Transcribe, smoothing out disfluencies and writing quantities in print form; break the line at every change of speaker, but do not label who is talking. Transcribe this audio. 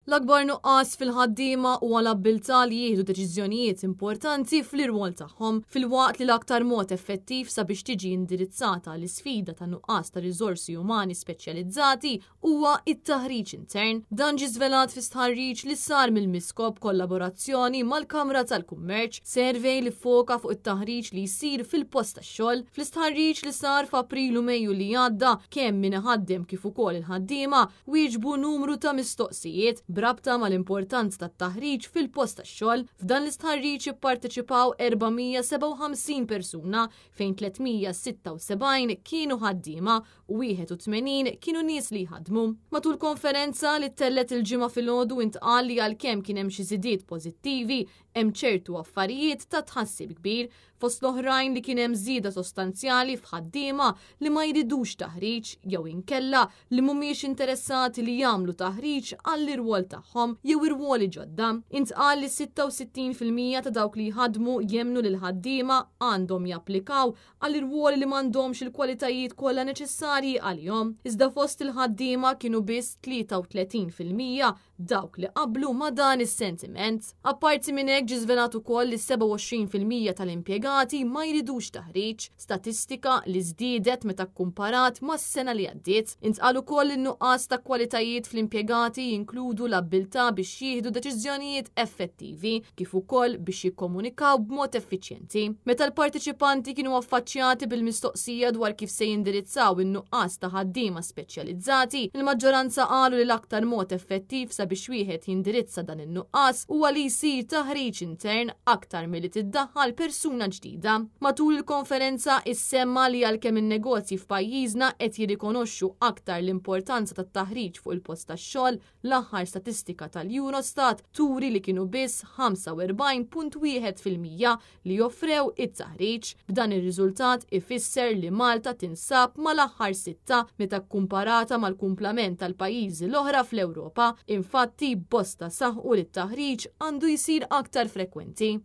L-akbar nuqqas fil-ħaddiema huwa l-abbiltà li jieħdu deċiżjonijiet importanti fl-irwol tagħhom, filwaqt li l-aktar mod effettiv sabiex tiġi indirizzata l-isfida ta' nuqqas ta' riżorsi umani speċjalizzati huwa t-taħriġ intern. Dan ġie żvelat fi stħarriġ li sar mill-MISCO b'kollaborazzjoni mal-Kamra tal-Kummerċ, survey li ffoka fuq it-taħriġ li jsir fil-post tax-xogħol. Fl-istħarriġ li sar f'April u Mejju li għadda, kemm min iħaddem kif ukoll il-ħaddiema wieġbu numru ta' mistoqsijiet b'rabta mal-importanza tat-taħriġ fil-post tax-xogħol. F'dan l-istħarriġ ipparteċipaw 457 persuna fejn 376 kienu ħaddiema u 81 kienu nies li jħaddmu. Matul konferenza li ttellgħet il-Ġimgħa filgħodu intqal li għalkemm kien hemm xi żidiet pożittivi, hemm ċertu affarijiet ta' tħassib kbir fost l-oħrajn li kien hemm żieda sostanzjali f'ħaddiema li ma jridux taħriġ jew inkella li mhumiex interessati li jagħmlu taħriġ għall-irwol tagħhom jew irwoli ġodda. Intqal li 66% ta' dawk li jħaddmu jemmnu li l-ħaddiema għandhom japplikaw għal irwoli li m'għandhomx il-kwalitajiet kollha neċessarji għalihom. Iżda fost il-ħaddiema kienu biss 33% dawk li qablu ma' dan is-sentiment. Apparti minn hekk ġie żvelat ukoll li 27% tal-impjegati ma jridux taħriġ, statistika li żdiedet meta kkumparat mas-sena li għaddiet. Intqal ukoll li n-nuqqas ta' kwalitajiet fl-impjegati jinkludu l-abbiltà biex jieħdu deċiżjonijiet effettivi kif ukoll biex jikkomunikaw b'mod effiċjenti. Meta l-parteċipanti kienu affaċċjati bil-mistoqsija dwar kif se jindirizzaw in-nuqqas ta' ħaddiema speċjalizzati, il-maġġoranza qalu li l-aktar mod effettiv sabiex wieħed jindirizza dan in-nuqqas huwa li jsir taħriġ intern aktar milli tiddaħħal persuna ġdida. Matul il-konferenza issemma li għalkemm in-negozji f'pajjiżna qed jirrikonoxxu aktar l-importanza tat-taħriġ fuq il-post tax-xogħol, L-aħħar statistika tal-Eurostat turi li kienu biss 45.1% li offrew it-taħriġ. B'dan ir-riżultat ifisser li Malta tinsab mal-aħħar sitta meta kkumparata mal-kumplament tal-pajjiżi l-oħra fl-Ewropa. Infatti, bosta saħqu li t-taħriġ għandu jsir aktar frekwenti.